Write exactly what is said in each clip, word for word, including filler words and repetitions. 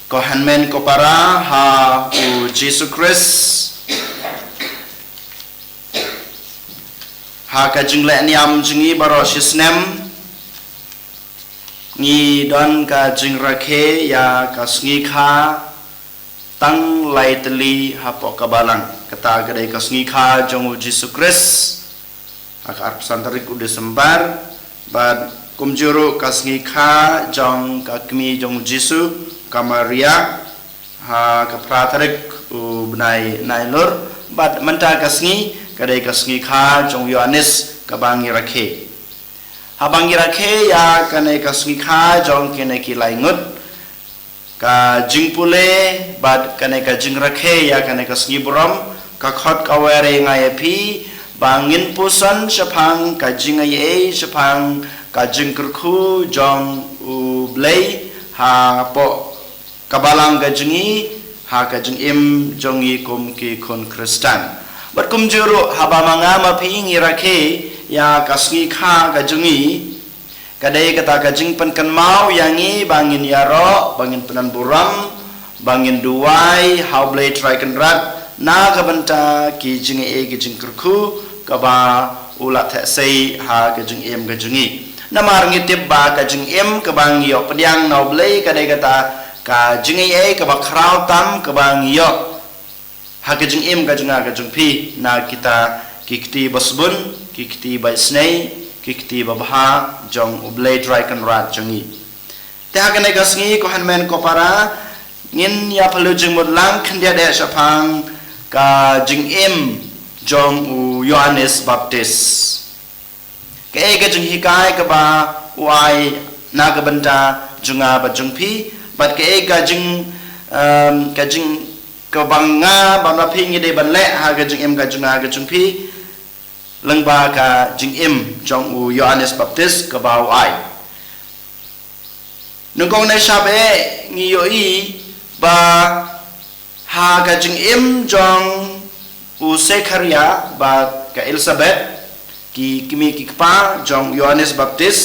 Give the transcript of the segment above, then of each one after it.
Ko hynmen ko para ha u Jisu Khrist, ha ka jingleh niam jong ngi baroh shi snem, ngi don ka jingrakhe ïa ka sngi kha tang lai tylli hapoh ka balang. Kata ka dei ka sngi kha jong u Jisu Khrist, ha ka arphew san tarik u Disembar, bad kumjuh ruh ka sngi kha jong ka kmie jong u Jisu, ka Maria, ha ka phra tarik u bnai Nailur, bad mynta ka sngi ka dei ka sngi kha jong u Ïoannis kaba ngi rakhe. Haba ngi rakhe ïa kane ka sngi kha jong kine ki lai ngut, ka jingpule bad kane ka jingrakhe ïa kane ka sngi burom, ka khot ka wer ïa nga ïa phi ba ngin puson shaphang ka jingaiei, shaphang ka jingkyrkhu jong u Blei hapoh ka balang ka jong ngi, ha ka jingim jong ngi kum ki khun Khristan. Bad kumjuh ruh haba ma nga ma phi ngi rakhe ïa ka sngi kha ka jong ngi, ka dei kata ka jingpynkynmaw ïa ngi ba ngin ïaroh, ba ngin pyndonburom, ba ngin duwai ha u Blei Trai Kynrad na ka bynta ki jingaiei ki jingkyrkhu kaba u la theh sei ha ka jingim ka jong ngi. Namar ngi tip ba ka jingim kaba ngi ïoh pdiang na u Blei ka dei kata ka jingaiei kaba khraw tam kaba ngi ïoh ha ka jingim ka jong nga ka jong phi na kita ki kti basbun, ki kti baisnei, ki kti babha jong u Blei Trai Kynrad jong ngi. Te ha kane ka sngi ko hynmen ko para, ngin ïa pynlut jingmut lang khyndiat eh shaphang ka jingim jong u Ïoannis Baptist. Kaei ka jinghikai kaba u ai na ka bynta jong nga bad jong phi, bad kaei ka jing, em, ka jing, kaba nga bad ma phi ngi dei ban leh ha ka jingim ka jong nga ka jong phi, lyngba ka jingim jong u Ïoannis Baptist kaba u ai. Nyngkong ne shap eh ngi ïohi ba ha ka jingim jong u Sekharia bad ka Elisabeth, ki kmie ki kpa jong u Ïoannis Baptist,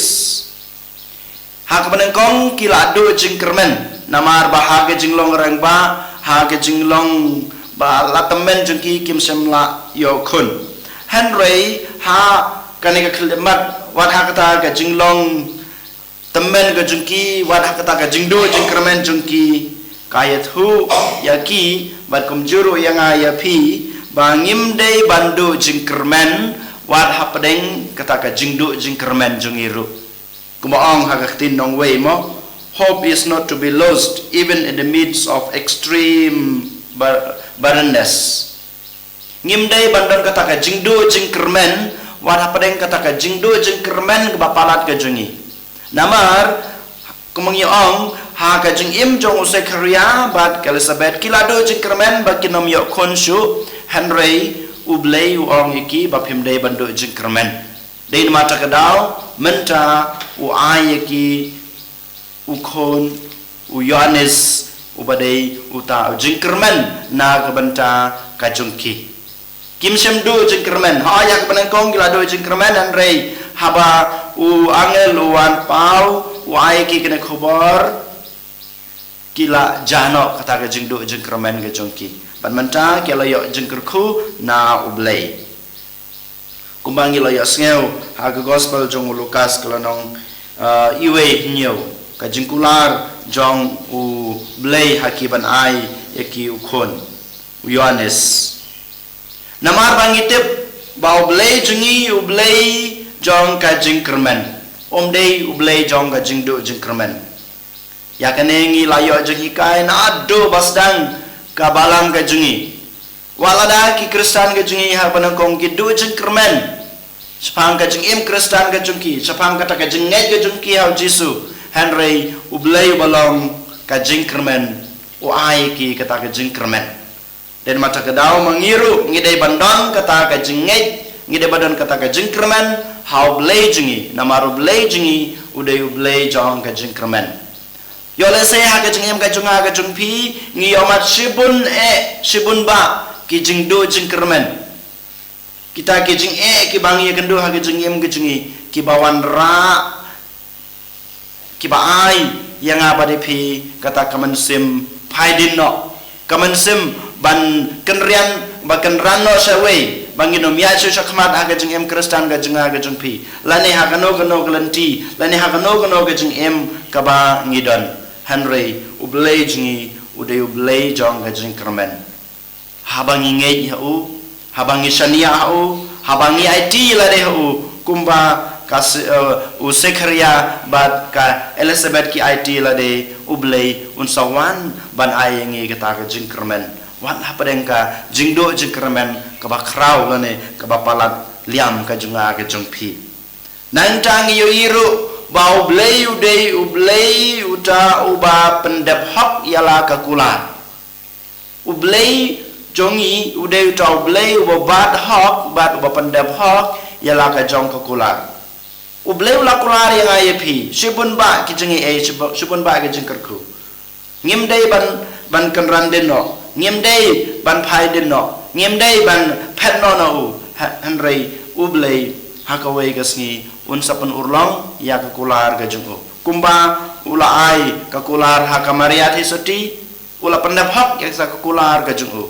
ha kaba nyngkong ki la duh jingkyrmen, namar ba ha ka jinglong rangbah, ha ka jinglong ba la tymmen jong ki kim shym la ïoh khun. Hynrei ha kane ka khyllipmat, wat ha kata ka jinglong tymmen ka jong ki, wat ha kata ka jingduh jingkyrmen jong ki, ka ïathuh ïa ki bad kumjuh ruh ïa nga ïa phi ba ngim dei ban duh jingkyrmen wat hapdeng kata ka jingduh jingkyrmen jong ngi ruh. Kumba ong ha ka ktien nongwei mo, hope is not to be lost even in the midst of extreme bar-, barrenness. Ngim dei ban don kata ka jingduh jingkyrmen wat hapdeng kata ka jingduh jingkyrmen kaba palat ka jong ngi. Namar kumba ngi ong, ha ka jingim jong u Sekharia bad ka Elisabeth ki la duh jingkyrmen ba kin ym ïoh khun shuh, hynrei u Blei u ong ïa ki ba phim dei ban duh jingkyrmen. Dei namar kata ka daw mynta u ai ïa ki u khun, u Ïoannis, uba dei uta u jingkyrmen na ka bynta ka jong ki. Kim shym duh jingkyrmen. Hooid, ha kaba nyngkong ki la duh jingkyrmen, hynrei haba u angel u wan paw, u ai ki kane ka khubor, ki la jah noh kata ka jingduh jingkyrmen ka jong ki. Bad mynta ki la ïoh jingkyrkhu na u Blei. Kumba ngi la ïohsngew ha ka gospel jong u Lukas ka lynnong, ah, uwei hynñiew, ka jingkular jong u Blei ha ki ban ai ïa ki u khun, u Ïoannis. Namar ba ngi tip ba u Blei jong ngi u Blei jong ka jingkyrmen. Um dei u Blei jong ka jingduh jingkyrmen. Ïa kane ngi la ïoh jinghikai naduh ba sdang ka balang ka jong ngi. Wat lada ki Khristan ka jong ngi ha kaba nyngkong ki duh jingkyrmen shaphang ka jingim Khristan ka jong ki, shaphang kata ka jingngeit ka jong ki ha u Jisu, hynrei u Blei uba long ka jingkyrmen u ai ki kata ka jingkyrmen. Dei namar kata ka daw ma ngi ruh ngi dei ban don kata ka jingngeit, ngi dei ban don kata ka jingkyrmen ha u Blei jong ngi, namar u Blei jong ngi u dei u Blei jong ka jingkyrmen. Ïoh lehse ha ka jingim ka jong nga ka jong phi ngi ïohmad shibun eh shibun bah ki jingduh jingkyrmen. Kita ki jingeh kiba ngi ïakynduh ha ka jingim ka jong ngi, kiba wanrah, kiba ai ïa nga bad ïa phi kata ka mynsiem phai dien noh, ka mynsiem ban kynrian, ban kynran noh shawei, ba ngin ym ïaid shuh shakhmat ha ka jingim Khristan ka jong nga ka jong phi, lane ha kano kano ka lynti, lane ha kano kano ka jingim kaba ngi don. Hynrei U Blei jong ngi u dei U Blei jong ka jingkyrmen. Haba ngi ngeit ha u, haba ngi shaniah ha u, haba ngi aiti lade ha u, kumba ka se-, eh, u Sekharia bad ka Elizabeth ki aiti lade, U Blei un sa wan ban ai ïa ngi kata ka jingkyrmen. Wat hapdeng ka jingduh jingkyrmen kaba khraw lane kaba palat liam ka jong nga ka jong phi. Nangta ngi ïohi ruh ba U Blei u dei U Blei uta uba pyndep hok ïa la ka kular. U Blei jong ngi u dei uta U Blei uba bat hok bad uba pyndep hok ïa la ka jong ka kular. U Blei u la kular ïa nga ïa phi shibun bah ki jingaiei, shibun, shibun bah ki jingkyrkhu. Ngim dei ban, ban kynran dien noh, ngim dei ban phai dien noh, ngim dei ban phet noh na u. Ha-, hynrei U Blei ha kawei ka sngi un sa pynurlong ïa ka kular ka jong u. Kumba u la ai ka kular ha ka Maria Theisotti, u la pyndep hok ïa ka kular ka jong u.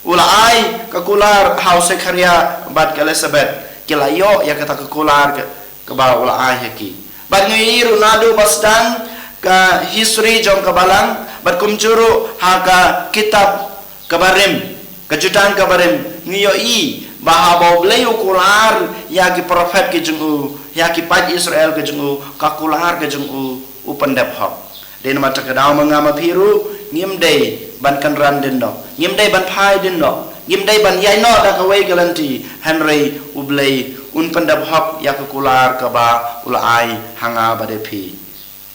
U la ai ka kular ha u Sekharia bad ka Elizabeth, ki la ïoh ïa kata ka kular ka, kaba u la ai ha ki. Bad ngi ïohi ruh naduh ba sdang ka history jong ka balang, bad kumjuh ruh ha ka kitab ka barim, ka jutang ka barim, ngi ïohi ba haba U Blei u kular ïa ki prophet ka jong u, ïa ki paid Israel ka jong u, ka kular ka jong u u pyndep hok. Dei namar kata ka daw ma nga ma phi ruh ngim dei ban kynran dien noh, ngim dei ban phai dien noh, ngim dei ban ïaid noh da kawei ka lynti, hynrei U Blei un pyndep hok ïa ka kular kaba u la ai ha nga bad ïa phi.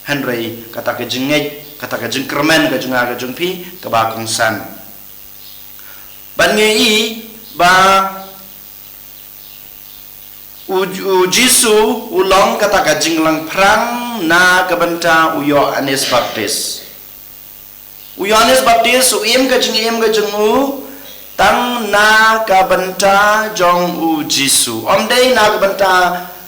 Hynrei kata ka jingngeit, kata ka jingkyrmen ka jong nga ka jong phi kaba kongsan. Bad ngi ïohi ba u, u Jisu u long kata ka jinglangphrang na ka bynta u Ïoannis Baptis. U Ïoannis Baptis u im ka jingim ka jong u tang na ka bynta jong u Jisu. Ym dei na ka bynta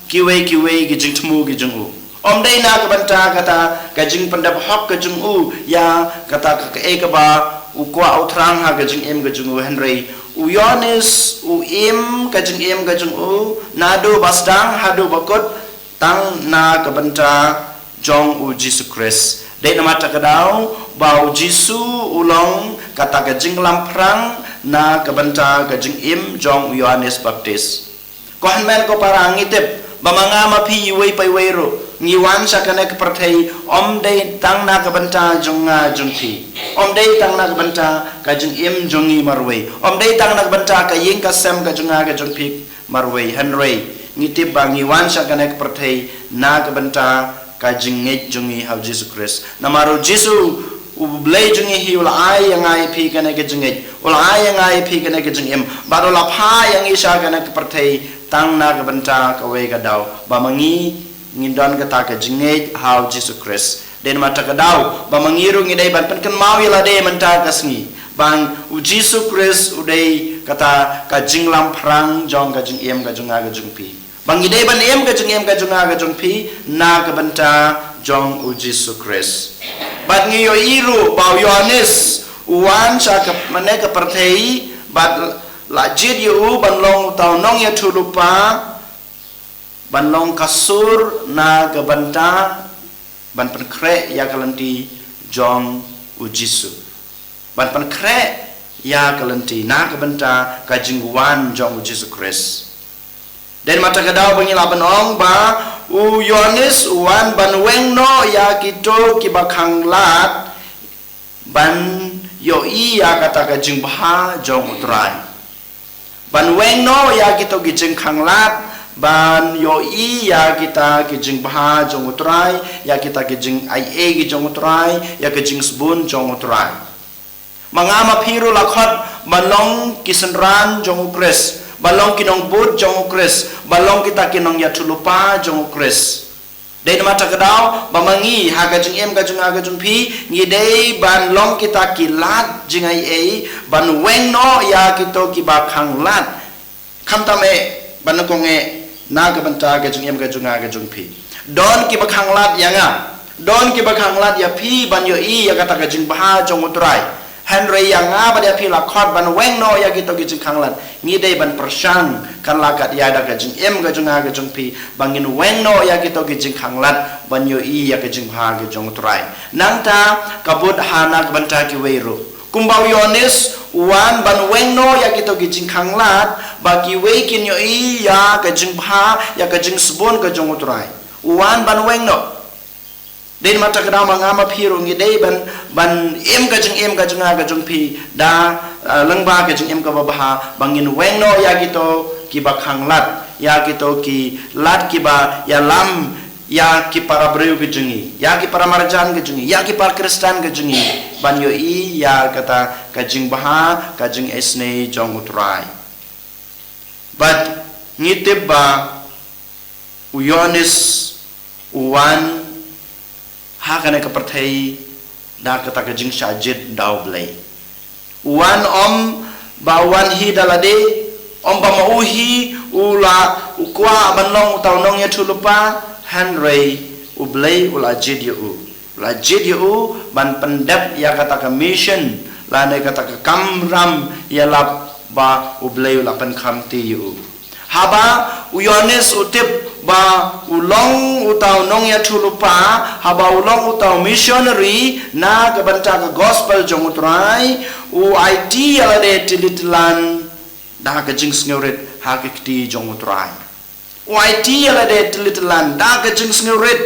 kiwei kiwei ki jingthmu ki jong u. Ym dei na ka bynta kata ka jingpyndep hok ka jong u ïa kata ka, kaei kaba u kwah u thrang ha ka jingim ka jong u, hynrei u Ïoannis u im ka jingim ka jong u naduh ba sdang haduh ba kut tang na ka bynta jong u Jisu Khrist. Dei namar kata ka daw ba u Jisu u long kata ka jinglangphrang na ka bynta ka jingim jong u Ïoannis Baptis. Ko hynmen ko para, ngi tip ba ma nga ma phi iwei pa iwei ruh ngi wan sha kane ka pyrthei ym dei tang na ka bynta jong nga jong phi, ym dei tang na ka bynta ka jingim jong ngi marwei, ym dei tang na ka bynta ka ïing ka sem ka jong nga ka jong phi marwei, hynrei ngi tip ba ngi wan sha kane ka pyrthei na ka bynta ka jingngeit jong ngi ha u Jisu Khrist. Namar u Jisu, u Blei jong ngi hi, u la ai ïa nga ïa phi kane ka jingngeit, u la ai ïa nga ïa phi kane ka jingim, bad u la phah ïa ngi sha kane ka pyrthei tang na ka bynta kawei ka daw, ba ma ngi ngin don kata ka jingngeit ha u Jisu Khrist. Dei namar kata ka daw ba ma ngi ruh ngi dei ban pynkynmaw ïa lade mynta ka sngi ba u Jisu Khrist u dei kata ka jinglangphrang jong ka jingim ka jong nga ka jong phi. Ba ngi dei ban im ka jingim ka jong nga ka jong phi na ka bynta jong u Jisu Khrist. Bad ngi ïohi ruh ba u Ïoannis u wan sha kane ka pyrthei bad la jied ïa u ban long uta u nongïathuhlypa, ban long ka sur na ka bynta ban pynkhreh ïa ka lynti jong u Jisu, ban pynkhreh ïa ka lynti na ka bynta ka jingwan jong u Jisu Khrist. Dei namar kata ka daw ba ngi lah ban ong ba u Ïoannis u wan ban weng noh ïa kito kiba khanglad ban ïohi ïa kata ka jingbha jong u Trai. Ban weng noh ïa kito ki jingkhanglad ban ïohi ïa kita ki jingbha jong u Trai, ïa kita ki jingaiei ki jong u Trai, ïa ki jingsbun jong u Trai. Ma nga ma phi ruh la khot ban long ki synran jong u Khrist, ban long ki nongbud jong u Khrist, ban long kita ki nongïathuhlypa jong u Khrist. Dei namar kata ka daw ba ma ngi ha ka jingim ka jong nga ka jong phi ngi dei ban long kita ki lad jingaiei ban weng noh ïa kito kiba khanglad. Khamtam eh ban nyngkong eh na ka bynta ka jingim ka jong nga ka jong phi. Don kiba khanglad ïa nga. Don kiba khanglad ïa phi ban ïohi ïa kata ka jingbha jong U Trai. Hynrei ïa nga bad ïa phi la khot ban weng noh ïa kito ki jingkhanglad. Ngi dei ban pyrshang, kan la kat ïa da ka jingim ka jong nga ka jong phi, ba ngin weng noh ïa kito ki jingkhanglad ban ïohi ïa ka jingbha ka jong U Trai. Nangta ka bud ha na ka bynta kiwei ruh. Kumba u Ïoannis u wan ban weng noh ïa kito ki jingkhanglad, ba kiwei kin ïohi ïa ka jingbha, ïa ka jingsbun ka jong U Trai. U wan ban weng noh. Dei namar kata ka daw ma nga ma phi ruh ngi dei ban, ban im ka jingim ka jong nga ka jong phi da, ah, lyngba ka jingim kaba bha, ba ngin weng noh ïa kito kiba khanglad, ïa kito ki lad kiba ïalam ïa ki para briew ka jong ngi, ïa ki para marjan ka jong ngi, ïa ki para Khristan ka jong ngi, ban ïohi ïa kata ka jingbha, ka jingisynei jong U Trai. Bad ngi tip ba u Ïoannis u wan ha kane ka pyrthei da kata ka jingshah jied da U Blei. U wan ym ba u wan hi da lade, ym ba ma u hi u la u kwah ban long uta u nongïathuhlypa, hynrei U Blei u la jied ïa u. U la jied ïa u ban pyndep ïa kata ka mission, lane kata ka kamram ïalap ba U Blei u la pynkham kti ïa u. Haba u Ïoannis u tip ba u long uta u nongïathuhlypa, haba u long uta u missionary na ka bynta ka gospel jong U Trai, u aiti ïa lade tylli tyllan da ka jingsngewrit ha ki kti jong U Trai. U aiti ïa lade tylli tyllan da ka jingsngewrit,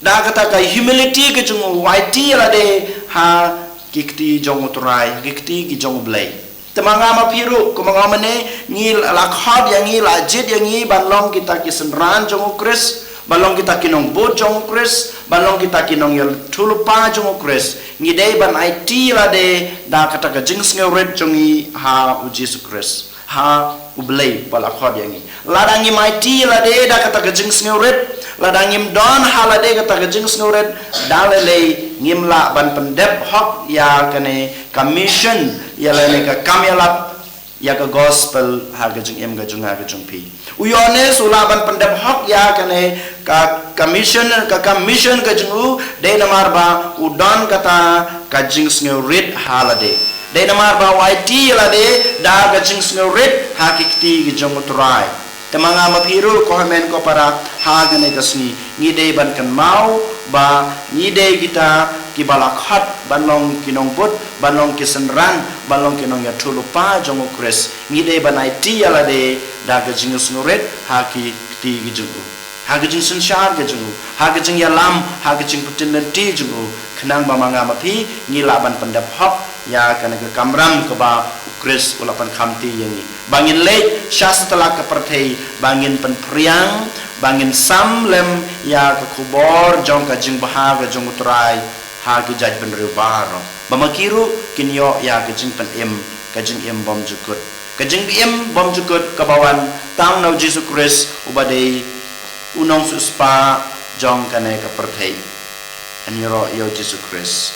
da kata ka humility ka jong u, u aiti ïa lade ha ki kti jong U Trai, ki kti ki jong U Blei. Te ma nga ma phi ruh, kumba nga ong mynne, ngi la khot ïa ngi, la jied ïa ngi ban long kita ki synran jong U Khrist, ban long kita ki nongbud jong U Khrist, ban long kita ki nongïathuhlypa jong U Khrist. Ngi dei ban aiti ïa lade da kata ka jingsngewrit jong ngi ha U Jisu Khrist, ha U Blei ba la khot ïa ngi. Lada ngim aiti ïa lade da kata ka jingsngewrit, lada ngim don ha lade kata ka jingsngewrit, da lei lei ngim lah ban pyndep hok ïa kane ka mission, ïa lane ka kam ïalap ïa ka gospel ha ka jingim ka jong nga ka jong phi. U Ïoannis u lah ban pyndep hok ïa kane ka, ka mission, ka, ka mission ka jong u, dei namar ba u don kata ka jingsngewrit ha lade. Dei namar ba u aiti ïa lade da ka jingsngewrit ha ki kti ki jong U Trai. Te ma nga ma phi ruh, ko hynmen ko para, ha kane ka sngi ngi dei ban kynmaw ba ngi dei kita kiba la khot ban long ki nongbud, ban long ki synran, ban long ki nongïathuhlypa jong U Khrist. Ngi dei ban aiti ïa lade da ka jingsngewrit ha ki kti ki jong u, ha ka jingsynshar ka jong u, ha ka jingïalam, ha ka jingpyntip lynti jong u, khnang ba ma nga ma phi ngi lah ban pyndep hok ïa kane ka kamram kaba U Khrist u la pynkham kti ïa ngi, ba ngin leit sha satlak ka pyrthei, ba ngin pynphriang, ba ngin sam lem ïa ka khubor jong ka jingbha ka jong U Trai ha ki jaitbynriew baroh, ba ma ki ruh kin ïoh ïa ka jingpynim, ka jingim bymjukut, ka jingim bymjukut kaba wan tang na U Jisu Khrist uba dei U Nongsiewspah jong kane ka pyrthei. Yn ïaroh ïa U Jisu Khrist.